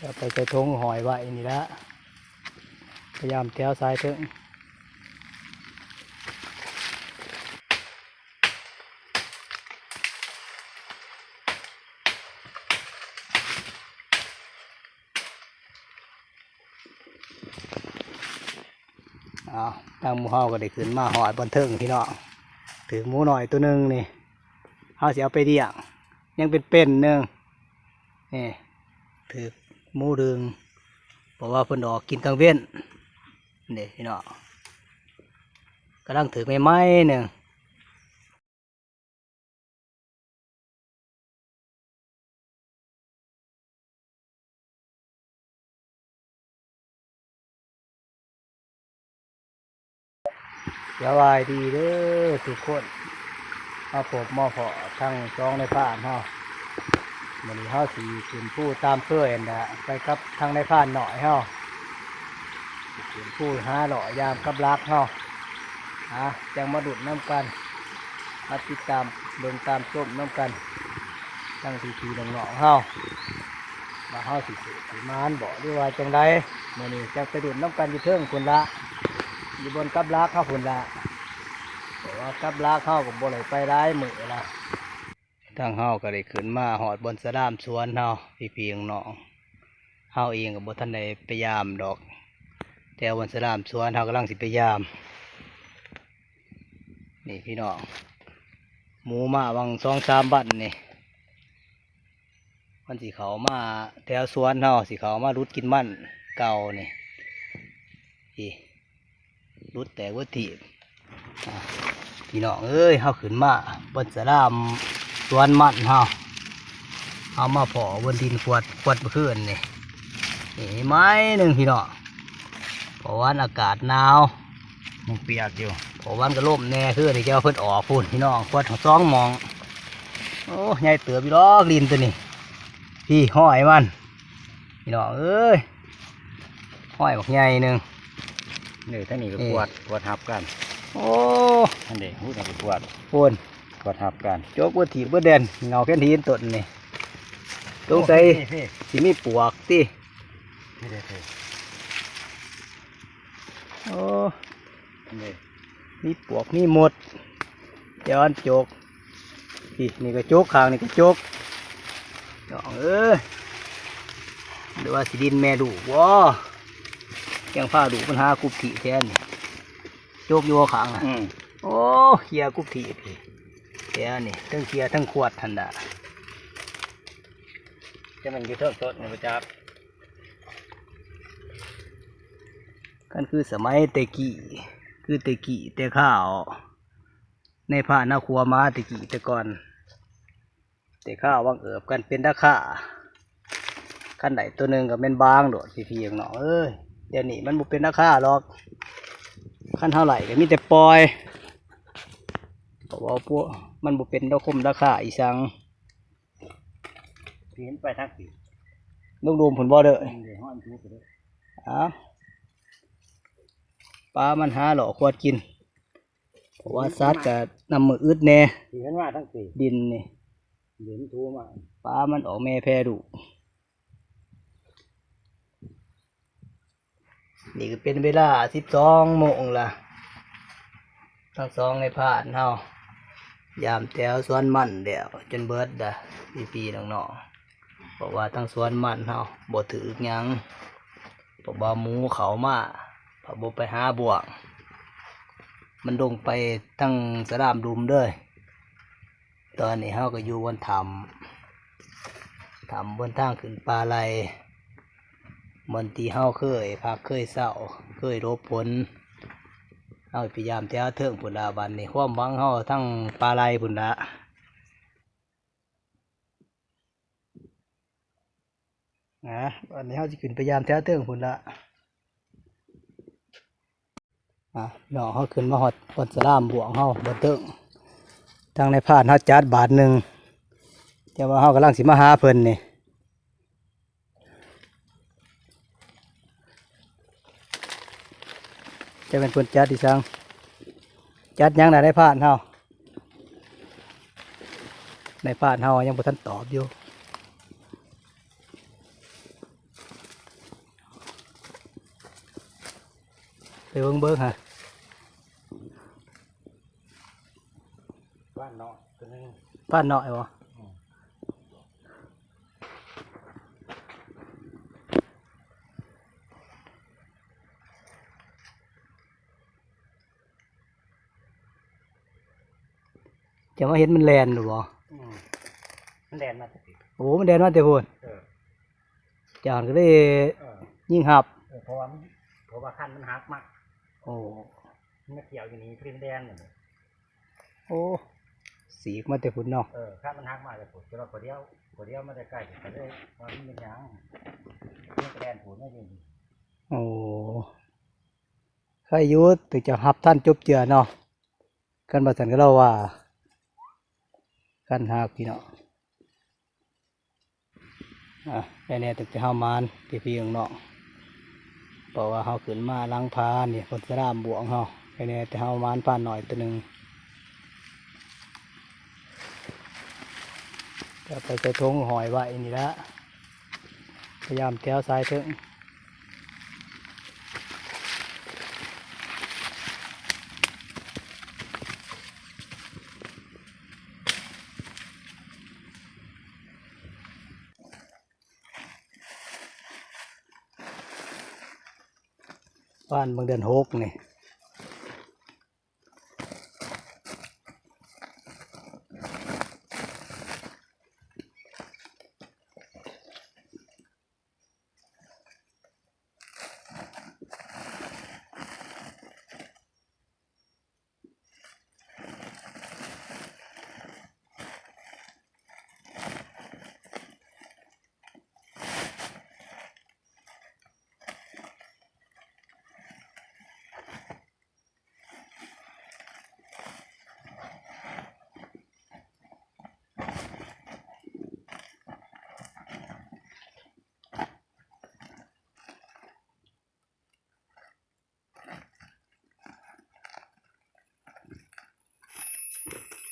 ເອົາໄປໃສ່ຖົງຫ້ອຍໄວ້ນີ້ລະ ພະຍາຍາມແຖວສາຍເທິງ. ອ້າວ ທາງໝູ່ເຮົາກໍໄດ້ຂຶ້ນມາຮອດບ່ອນເທິງພີ່ນ້ອງ ຖືກໝູນ້ອຍໂຕໜຶ່ງນີ້ ເຮົາຊິເອົາໄປລ້ຽງ ຍັງເປັນໆໜຶ່ງ ນີ້ ຖືກໝູດຶງ ເພາະວ່າເພິ່ນອອກກິນກາງເວັນ ນີ້ພີ່ນ້ອງ ກຳລັງຖືກໃໝ່ໆໜຶ່ງ. ສະບາຍດີເດີທຸກຄົນ ມາພົບມາພໍ້ທັງສອງນາຍພານເຮົາ. ມື້ນີ້ເຮົາຊິຂຶ້ນພູຕາມເຄີຍຫັ້ນລະ ໄປກັບທາງນາຍພານນ້ອຍເຮົາ ຂຶ້ນພູຫາເລາະຢາມກັບຫຼັກເຮົາ. ຫາ ຈັ່ງມາລຸ້ນນຳກັນ ມາຕິດຕາມເບິ່ງຕາມຊົມນຳກັນ ທັງພີ່ໆນ້ອງໆເຮົາ ວ່າເຮົາຊິໂຊກຊິໝານບໍ່ ຫຼືວ່າຈັ່ງໃດ. ມື້ນີ້ຈັ່ງໄປລຸ້ນນຳກັນຢູ່ເທິງພຸ້ນລະ ຢູ່ບ່ອນກັບຫຼັກເຮົາພຸ້ນລະ ເພາະວ່າກັບຫຼັກເຮົາກໍບໍ່ໄດ້ໄປຫຼາຍມື້ລະ. ທາງເຮົາກໍໄດ້ຂຶ້ນມາຮອດບ່ອນສະລາມສວນເຮົາ ພີ່ໆນ້ອງໆ ເຮົາເອງກໍບໍ່ທັນໄດ້ໄປຢາມດອກ ແຕ່ບ່ອນສະລາມສວນເຮົາກຳລັງຊິໄປຢາມ. ນີ້ພີ່ນ້ອງ ໝູມາຫວ່າງສອງສາມວັນນີ້ ມັນຊິເຂົ້າມາແຖວສວນເຮົາ ຊິເຂົ້າມາຫຼຸດກິນມັນເກົ່ານີ້ ນີ້ ຫຼຸດແຕກເບິດທີບ. ອ່າ ພີ່ນ້ອງເອີຍ ເຮົາຂຶ້ນມາບ່ອນສະລາມສວນມັນເຮົາ ເຮົາມາພໍ້ບ່ອນດິນຂວດ ຂວດເມື່ອຄືນນີ້ ນີ້ໄມ້ໜຶ່ງພີ່ນ້ອງ ເພາະວ່າອາກາດໜາວ ຍັງປຽກຢູ່ ເພາະວ່າກໍລົມແດ່ຄືນນີ້ ແຕ່ວ່າເພິ່ນອອກພຸ້ນພີ່ນ້ອງ ຂວດສອງໝ່ອງ. ໂອ້ ໃຫຍ່ເຕີບຢູ່ດອກດິນໂຕນີ້ ພີ່ ຮອຍມັນ ພີ່ນ້ອງເອີຍ ຮອຍບັກໃຫຍ່ໜຶ່ງ. ນີ້ ທາງນີ້ກໍ ນີ້ ຂວດ ຂວດຮັບກັນ. ໂອ້ ຫັ້ນເດ້ ຫູ້ ທາງນີ້ກໍຂວດ ພຸ້ນ ຂວດຮັບກັນ ຈົກເບິດຖີບເບິດແດນ ເຫງົາແຄນຫີນຕົ້ນນີ້ ສົງໄສ ໂອ້ ນີ້ ນີ້ ຊິມີປວກຕິ ນີ້ເດ້ ໂອ້ ນີ້ ມີປວກມີມົດ ແຕ່ວ່າມັນຈົກ ນີ້ ນີ້ກໍຈົກ ຂ້າງນີ້ກໍຈົກ ນ້ອງເອີຍ ຫຼືວ່າຊິດິນແມ່ລູກບໍ່ ຍັງພາລູກມັນຫາກຸບຂີ້ແທ້ນີ້ ຈົກຢູ່ບໍ່ຂ້າງນະ? ອືມ ໂອ້ ເຄຍກຸບຂີ້ແທ້ນີ້ ເທິງເຄຍເທິງຂວດຫັ້ນລະ ຈະແມ່ນຢູ່ເທິງຕົ້ນນີ້ບໍ່ຈັກ. ຄັນຄືສະໄໝແຕ່ກີ້ ຄືແຕ່ກີ້ແຕ່ຄາວ ໃນພານເຮົາຂົວໝາແຕ່ກີ້ແຕ່ກ່ອນ ແຕ່ຄາວຫວັງເອີບກັນເປັນລາຄາ ຄັນໄດ້ໂຕໜຶ່ງກໍແມ່ນບາງໂລດພີ່ໆນ້ອງເອີຍ. ດຽວນີ້ມັນບໍ່ເປັນລາຄາດອກ ຄັນເຮົາໄດ້ກໍມີແຕ່ປ່ອຍ ເພາະວ່າພວກມັນບໍ່ເປັນລາຄົມລາຄາອີ່ສັງ. ຊິເຫັນໄປທາງພີ້ ດົງໆພຸ້ນບໍ່ເດີ? ເດີ ຮ້ອນຢູ່ເດີ. ອ້າວ ປາມັນຫາເລາະຂວດກິນ ເພາະວ່າສັດກະນ້ຳມືອຶດແດ່ ຊິເຫັນມາທາງພີ້ ດິນນີ້ ເຫັນໂທມາ ປາມັນອອກແມ່ແຜ່ລູກ. ນີ້ກໍເປັນເວລາສິບສອງໂມງລະ ທັງສອງນາຍພານເຮົາ ຢາມແຖວສວນມັນແລ້ວຈົນເບິດລະ ພີ່ໆນ້ອງໆ ເພາະວ່າທາງສວນມັນເຮົາບໍ່ຖືກຫຍັງ ເພາະວ່າໝູເຂົ້າມາ ເພາະບໍ່ໄປຫາບ່ວງ ມັນລົງໄປທາງສະລາມດຸມເລີຍ. ຕອນນີ້ເຮົາກໍຢູ່ບ່ອນຖ້ຳ ຖ້ຳບ່ອນທາງຂຶ້ນປ່າໄລ່ ບ່ອນທີ່ເຮົາເຄີຍພັກເຄີຍເຊົາ ເຄີຍຫຼົບຝົນ ເຮົາໄປຢາມແຖວເທິງພຸ້ນລະ. ບັດນີ້ຄວາມຫວັງເຮົາທາງປ່າໄລ່ພຸ້ນລະ ອາ ບັດນີ້ເຮົາຊິຂຶ້ນໄປຢາມແຖວເທິງພຸ້ນລະ. ອ່າ ພີ່ນ້ອງ ເຮົາຂຶ້ນມາຮອດບ່ອນສະລາມບ່ວງເຮົາບ່ອນເທິງ ທາງນາຍພານເຮົາຈັດບາດໜຶ່ງ ແຕ່ວ່າເຮົາກຳລັງຊິມາຫາເພິ່ນນີ້ ຈະແມ່ນເພິ່ນຈັດອີ່ສັງ ຈັດຫຍັງນະນາຍພານເຮົາ? ນາຍພານເຮົາຍັງບໍ່ທັນຕອບຢູ່. ໄປເບິ່ງເບິ່ງຫາ ວ່ານເນາະ ໂຕໜຶ່ງ ວ່ານເນາະ ແມ່ນບໍ່? ອືມ ເຈົ້າມາເຫັນມັນແລ່ນໂລດບໍ່? ອືມ ມັນແລ່ນມາແຕ່ພີ້ ໂອ້ ມັນແລ່ນມາແຕ່ພຸ້ນ ເອີ ເຈົ້າຫັ້ນກໍເລີຍ ເອີ ຍິງຮັບ ເອີ ເພາະວ່າມັນ ເພາະວ່າຄັນມັນຫັກມາ ໂອ້ ມັນມາກ່ຽວຢູ່ນີ້ ພໍດີມັນແລ່ນ ໂອ້ ສີກມາແຕ່ພຸ້ນເນາະ ເອີ ຄັນມັນຫັກມາແຕ່ພຸ້ນ ແຕ່ວ່າຂ້ອຍຫຼຽວ ຂ້ອຍຫຼຽວມາແຕ່ໄກ ກໍເລີຍວ່າມັນເປັນຫຍັງ ມັນກໍແລ່ນພຸ້ນມາຢູ່ນີ້ ໂອ້ ໃຄຢູ່ ຖືກຈະຮັບທັນຈົບເຈື່ອເນາະ ຄັນບໍ່ຊັ້ນກໍລາວວ່າຄັນຫັກພີ່ນ້ອງ ອ່າ ໄດ້ແດ່ຕັ້ງແຕ່ເຮົາມານ ພີ່ໆນ້ອງໆ ເພາະວ່າເຮົາຂຶ້ນມາຫຼັງຜານີ້ ເພິ່ນສະຫຼາມບ່ວງເຮົາ ໄດ້ແດ່ແຕ່ເຮົາມານປານນ້ອຍໂຕໜຶ່ງ ກໍໄປໃສ່ຖົງຫ້ອຍໄວ້ນີ້ລະ ພະຍາຍາມແຖວສາຍເທິງ ປານເບິ່ງເດືອນຫົກນີ້.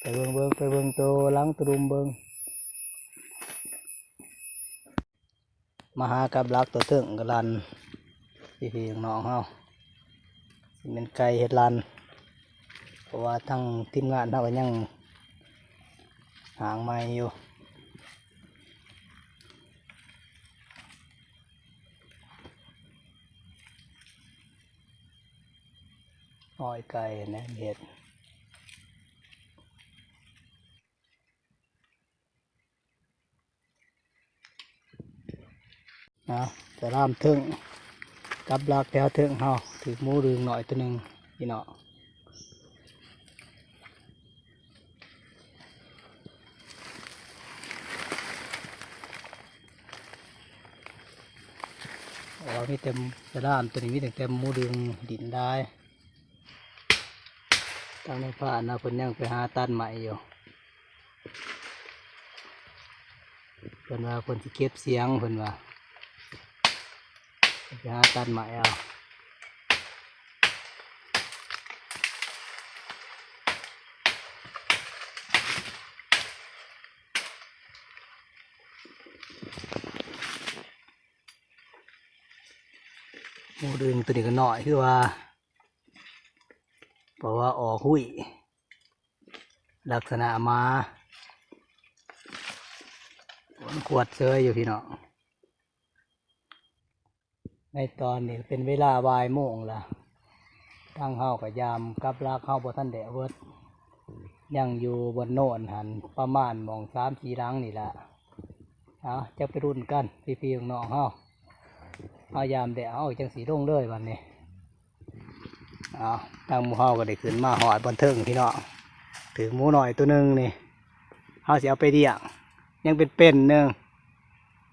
ໄປເບິ່ງ ເບິ່ງ ໄປເບິ່ງໂຕຫຼັງໂຕລຸ່ມເບິ່ງ ມາຫາກັບຫຼັກໂຕເທິງກະລັນ ພີ່ໆນ້ອງໆເຮົາ ຊິແມ່ນໄກ່ເຮັດລັນ ເພາະວ່າທາງທີມງານເຮົາກໍຍັງຫາງໃໝ່ຢູ່. ອ້ອຍໄກ່ແນມເຮັດ ເອົາ ສະລາມເທິງ ກັບຫຼັກແຖວເທິງເຮົາ ຖືກໝູດຶງນ້ອຍໂຕໜຶ່ງພີ່ນ້ອງ. ອໍ ມີແຕ່ສະລາມ ໂຕນີ້ມີຕັ້ງແຕ່ໝູດຶງດິນໄດ້ ທາງໃນພານນະ ເພິ່ນຍັງໄປຫາຕັດໄມ້ຢູ່ ເພິ່ນວ່າເພິ່ນຊິເກັບສຽງ ເພິ່ນວ່າ ໄປຫາຕັດໄມ້ເອົາ. ໝູດຶງໂຕນີ້ກໍນ້ອຍຄືວ່າ ເພາະວ່າອອກຫຸ້ຍ ລັກສະນະໝາ ຂວດເຊີຍຢູ່ພີ່ນ້ອງ. ໃນຕອນນີ້ເປັນເວລາບ່າຍໂມງລະ ທາງເຮົາກໍຢາມກັບຫຼັກເຮົາບໍ່ທັນແລ້ວເບິດ ຍັງຢູ່ບ່ອນໂນນຫັ້ນ ປະມານໝ່ອງສາມສີ່ຫຼັງນີ້ລະ. ເອົາ ຈະໄປລຸ້ນກັນ ພີ່ໆນ້ອງໆເຮົາ ເຮົາຢາມແລ້ວ ເຮົາຈັ່ງຊິລົງເລີຍບາດນີ້. ເອົາ ທາງໝູ່ເຮົາກໍໄດ້ຂຶ້ນມາຮອດບ່ອນເທິງພີ່ນ້ອງ ຖືກໝູນ້ອຍໂຕໜຶ່ງນີ້ ເຮົາຊິເອົາໄປລ້ຽງ ຍັງເປັນໆໜຶ່ງ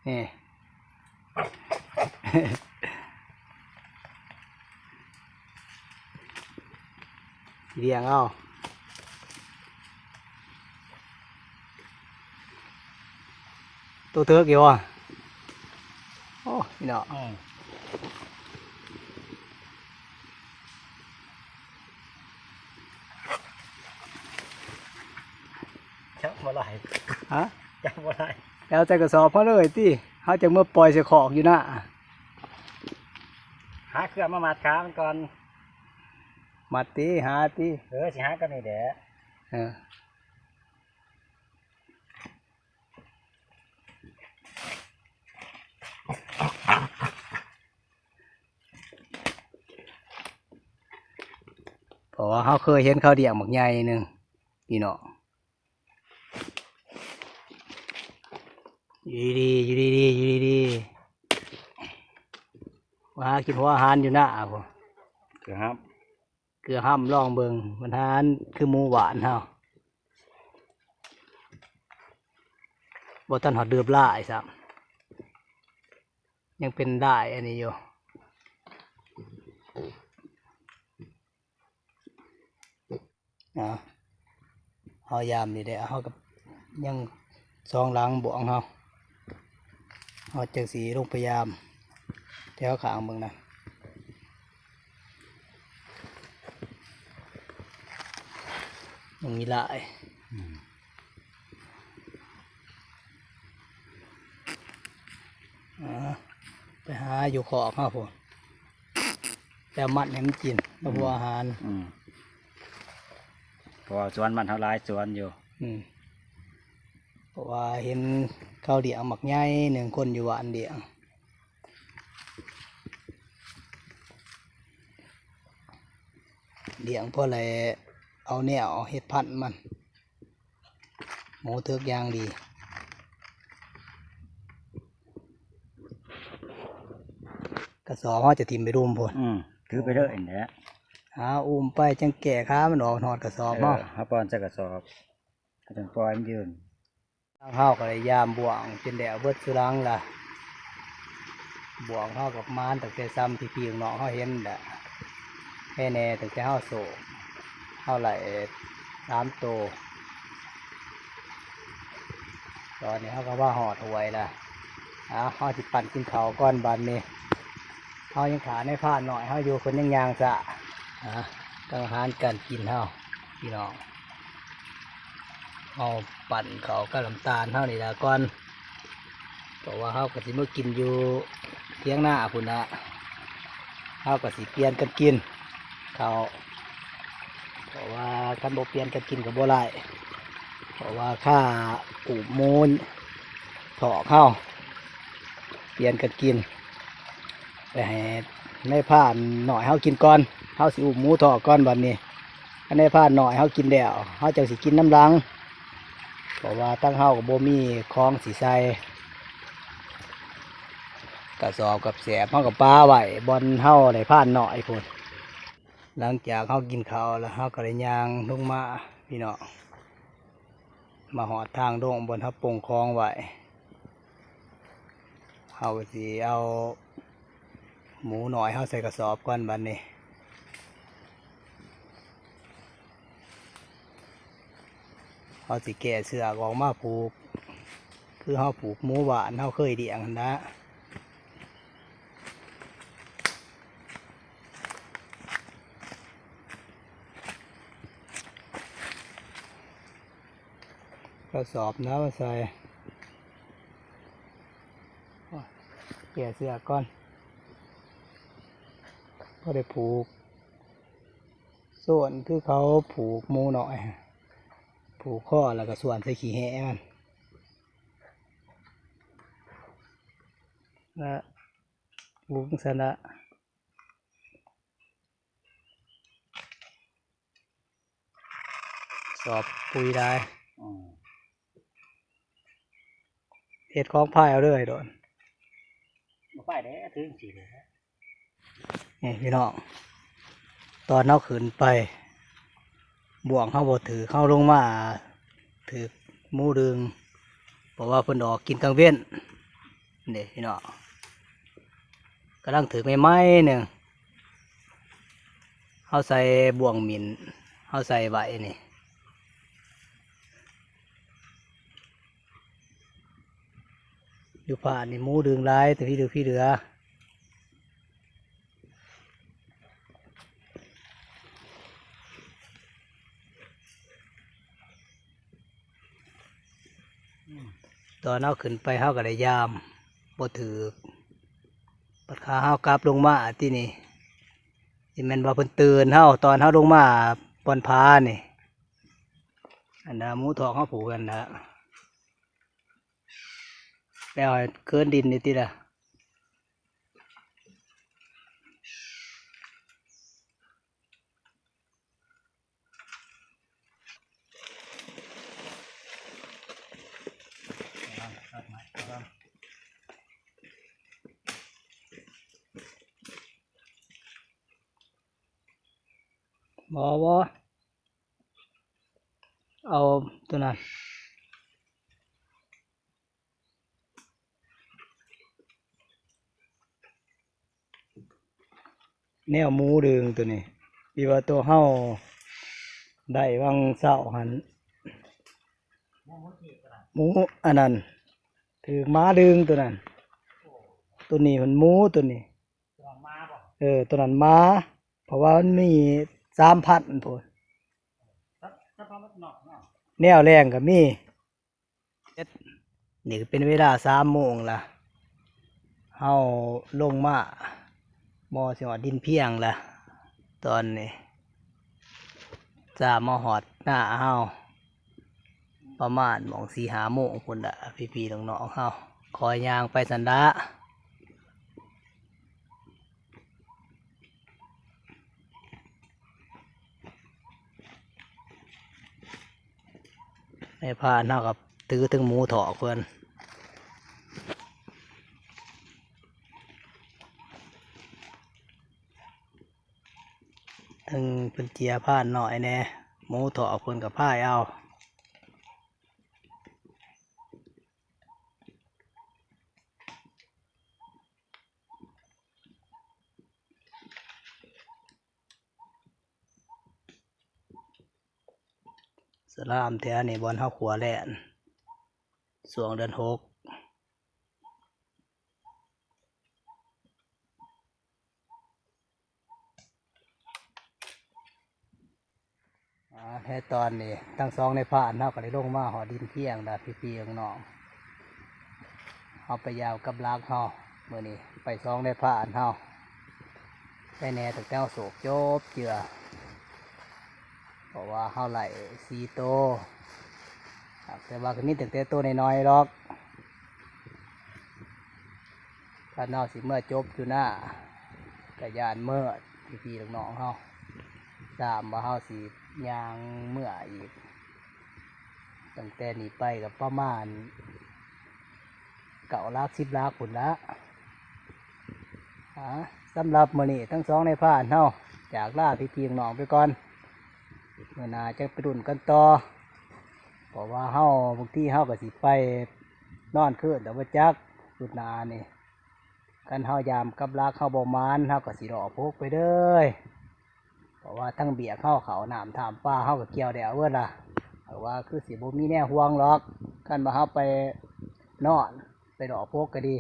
ນີ້ ລ້ຽງເອົາ. ໂຕເຖິກຢູ່ບໍ່? ໂອ້ ພີ່ນ້ອງ ອືມ ຈັບບໍ່ໄດ້ ຮະ? ຈັບບໍ່ໄດ້ ແລ້ວໃສ່ກະສອບເຮົາເລີຍຕິ ເຮົາຈັ່ງມາປ່ອຍໃສ່ຄອກຢູ່ນາ. ຫາເຄື່ອງມາມັດຂາມັນກ່ອນ. ມັດຕິ ຫາຕິ ເອີ ຊິຫາກັນນີ້ແຫຼະ ເອີ ເພາະວ່າເຮົາເຄີຍເຫັນເຂົາລ້ຽງບັກໃຫຍ່ໜຶ່ງ ພີ່ນ້ອງ. ຢູ່ດີໆ ຢູ່ດີໆ ຢູ່ດີໆ ມາຫາກິນຫົວອາຫານຢູ່ນາພຸ້ນ ເກືອຫຳ ເກືອຫຳ ລອງເບິ່ງ ມັນຫານຄືໝູບ້ານເຮົາ ບໍ່ທັນຮອດດືບຫຼາຍຊ້ຳ ຍັງເປັນລາຍອັນນີ້ຢູ່. ເອົາ ເຮົາຢາມນີ້ແຫຼະ ເຮົາກໍຍັງສອງຫຼັງບວກເຮົາ ເຮົາຈັ່ງຊິລົງໄປຢາມແຖວຂ້າງເບິ່ງນະ ຍັງມີຫຼາຍ ອືມ ອ່າ ໄປຫາຢູ່ຄອກເຮົາພຸ້ນ ແຕ່ມັດໃຫ້ມັນກິນກັບຫົວອາຫານ ອືມ ເພາະວ່າສວນມັນເຮົາຫຼາຍສວນຢູ່ ອືມ ເພາະວ່າເຫັນເຂົາລ້ຽງບັກໃຫຍ່ໜຶ່ງ ຄົນຢູ່ບ້ານລ້ຽງ ລ້ຽງພໍໄດ້ເອົາແນວເຮັດພັນມັນ ໝູຖືກຢ່າງດີ ກະສອບເຮົາຈະຖິ້ມໄປລຸ່ມພຸ້ນ ອືມ ຖືໄປເລີຍຫັ້ນແຫຼະ ຫາອຸ້ມໄປ ຈັ່ງແກ້ຂາມັນອອກຮອດກະສອບເຮົາ ເອີ ເຮົາປ່ອນໃສ່ກະສອບ ເຮົາຈັ່ງປ່ອຍມັນຢືນ. ທາງເຮົາກໍໄດ້ຢາມບ່ວງຈົນແລ້ວເບິດສຸຫຼັງລະ ບ່ວງເຮົາກໍໝານຕັ້ງແຕ່ຊ່ຳພີ່ໆນ້ອງໆເຮົາເຫັນແຫຼະ ແນ່ໆ ຕັ້ງແຕ່ເຮົາໂຊກ ເຮົາໄດ້ສາມໂຕ ຕອນນີ້ເຮົາກໍມາຮອດຫ້ວຍລະ ເອົາ ເຮົາຊິປັ້ນກິນເຂົ້າກ່ອນບັດນີ້ ເຮົາຍັງຖ້ານາຍພານນ້ອຍເຮົາຢູ່ ເພິ່ນຍັງຍ່າງຊ້າ ອາ ການອາຫານການກິນເຮົາ ພີ່ນ້ອງ ເຮົາປັ້ນເຂົ້າກັບນ້ຳຕານເຮົານີ້ລະກ່ອນ ເພາະວ່າເຮົາກໍຊິມາກິນຢູ່ຖຽງນາພຸ້ນລະ ເຮົາກໍຊິປ່ຽນກັນກິນເຂົ້າ ເພາະວ່າຄັນບໍ່ປ່ຽນກັນກິນກໍບໍ່ໄດ້ ເພາະວ່າຄ່າອຸ້ມໝູຖອກເຮົາ ປ່ຽນກັນກິນ ໄປໃຫ້ນາຍພານນ້ອຍເຮົາກິນກ່ອນ ເຮົາຊິອຸ້ມໝູຖອກກ່ອນບັດນີ້ ຄັນນາຍພານນ້ອຍເຮົາກິນແລ້ວ ເຮົາຈັ່ງຊິກິນນຳຫຼັງ ເພາະວ່າທາງເຮົາກໍບໍ່ມີຂອງຊິໃສ່ ກະສອບກັບແສບ ເຮົາກໍປະໄວ້ບ່ອນເຮົາໄດ້ພານນ້ອຍພຸ້ນ. ຫຼັງຈາກເຮົາກິນເຂົ້າແລ້ວ ເຮົາກໍໄດ້ຍ່າງລົງມາ ພີ່ນ້ອງ ມາຮອດທາງລົງບ່ອນເຮົາປົງຂອງໄວ້ ເຮົາກໍຊິເອົາໝູນ້ອຍເຮົາໃສ່ກະສອບກ່ອນບັດນີ້ ເຮົາຊິແກະເຊືອກອອກມາຜູກ ຄືເຮົາຜູກໝູບ້ານເຮົາເຄີຍລ້ຽງຫັ້ນລະ. ກະສອບນະມາໃສ່ ແກະເຊືອກກ່ອນ ພໍໄດ້ຜູກ ສ່ວນຄືເຂົາຜູກໝູນ້ອຍ ຜູກຄໍແລ້ວກໍສ່ວນໃສ່ຂີ້ແຫມັນ ແລະ ຜູກຈັ່ງຊັ້ນລະ ສອບປຸຍຫຼາຍ ອືມ ເຮັດຂອງພາຍເອົາເລີຍໂດນ ບໍ່ພາຍເດ້ ຖືຈັ່ງຊີ້ເດ້. ນີ້ພີ່ນ້ອງ ຕອນເຮົາຂຶ້ນໄປ ບ່ວງເຮົາບໍ່ຖືກ ເຮົາລົງມາຖືກໝູດຶງ ເພາະວ່າເພິ່ນອອກກິນກາງເວັນ ນີ້ພີ່ນ້ອງ ກຳລັງຖືກໃໝ່ໆໜຶ່ງ ເຮົາໃສ່ບ່ວງໝິ້ນ ເຮົາໃສ່ໄວ້ນີ້ ຢູ່ພານນີ້ໝູດຶງຫຼາຍ ແຕ່ພີ້ດືພີເຫຼືອ ຕອນເຮົາຂຶ້ນໄປເຮົາກໍໄດ້ຢາມບໍ່ຖືກ ບັດຂາເຮົາກັບລົງມາ ທີນີ້ ຊິແມ່ນວ່າເພິ່ນເຕືອນເຮົາຕອນເຮົາລົງມາປ່ອນຜານີ້. ອັນນ່າ ໝູຖອກເຮົາຜູກຫັ້ນລະ ແລ້ວໃຫ້ເຄີນດິນນີ້ຕິລະ. ບໍ່ ບໍ່ ເອົາໂຕນັ້ນ. ແນວໝູດຶງໂຕນີ້ ທີ່ວ່າໂຕເຮົາໄດ້ຫວ່າງເຊົ້າຫັ້ນ ໝູອັນນັ້ນ ຖືກໝາດຶງໂຕນັ້ນ. ໂຕນີ້ມັນໝູໂຕນີ້ ເອີ ໂຕນັ້ນໝາ ເພາະວ່າມັນມີສາມພັນພຸ້ນ ແນວແລງກໍມີ. ນີ້ກໍເປັນເວລາສາມໂມງລະ ເຮົາລົງມາ ໝໍຊິຮອດດິນພຽງລະ ຕອນນີ້ ຈະມາຮອດນາເຮົາ ປະມານໝ່ອງສີ່ຫ້າໂມງພຸ້ນລະ ພີ່ໆນ້ອງໆເຮົາ ຄ່ອຍຍ່າງໄປຊັ້ນລະ. ນາຍພານເຮົາກໍຖືເຖິງໝູຖອກເພິ່ນ ເຖິງເພິ່ນເຈຍພານນ້ອຍແດ່ ໝູຖອກເພິ່ນກໍພາຍເອົາ. ສະຫຼາມແຖວນີ້ ບ່ອນເຮົາຂົວແລ່ນ ຊ່ວງເດືອນຫົກ ອາ ໃນຕອນນີ້ທັງສອງນາຍພານເຮົາກໍໄດ້ລົງມາຮອດດິນພຽງລະ ພີ່ໆນ້ອງໆ ເຮົາໄປຢາມກັບຫຼັກເຮົາ ມື້ນີ້ໄປສອງນາຍພານເຮົາ ໄປແດ່ຕັ້ງແຕ່ເຮົາໂສກຈົບເຈື່ອ ເພາະວ່າເຮົາໄລ່ສີ່ໂຕ ແຕ່ວ່າກໍມີຕັ້ງແຕ່ໂຕນ້ອຍໆດອກ. ຄັນເຮົາຊິເມືອຈົບຢູ່ນາ ກະຢ້ານເມີດ ພີ່ໆນ້ອງໆເຮົາ ຕາມວ່າເຮົາຊິຍ່າງເມືອອີກ ຕັ້ງແຕ່ນີ້ໄປກໍປະມານເກົ້າຫຼັກສິບຫຼັກພຸ້ນລະ. ອາ ສຳລັບມື້ນີ້ທັງສອງນາຍພານເຮົາຈາກລາພີ່ໆນ້ອງໆໄປກ່ອນ ມື້ໜ້າຈັ່ງໄປລຸ້ນກັນຕໍ່ ເພາະວ່າເຮົາ ບາງທີເຮົາກໍຊິໄປນອນຄືນແລ້ວບໍ່ຈັກ ຊຸດໜ້ານີ້ ຄັນເຮົາຢາມກັບຫຼັກເຮົາບໍ່ໝານ ເຮົາກໍຊິຫຼອກພົກໄປເລີຍ ເພາະວ່າທັງວຽກເຮົາ ເຂົ້ານ້ຳຖາມປາເຮົາກໍກ່ຽວແລ້ວເບິດລະ ເພາະວ່າຄືຊິບໍ່ມີແນວຫ່ວງຫຼອກ ຄັນວ່າເຮົາໄປນອນ ໄປຫຼອກພົກກໍດີ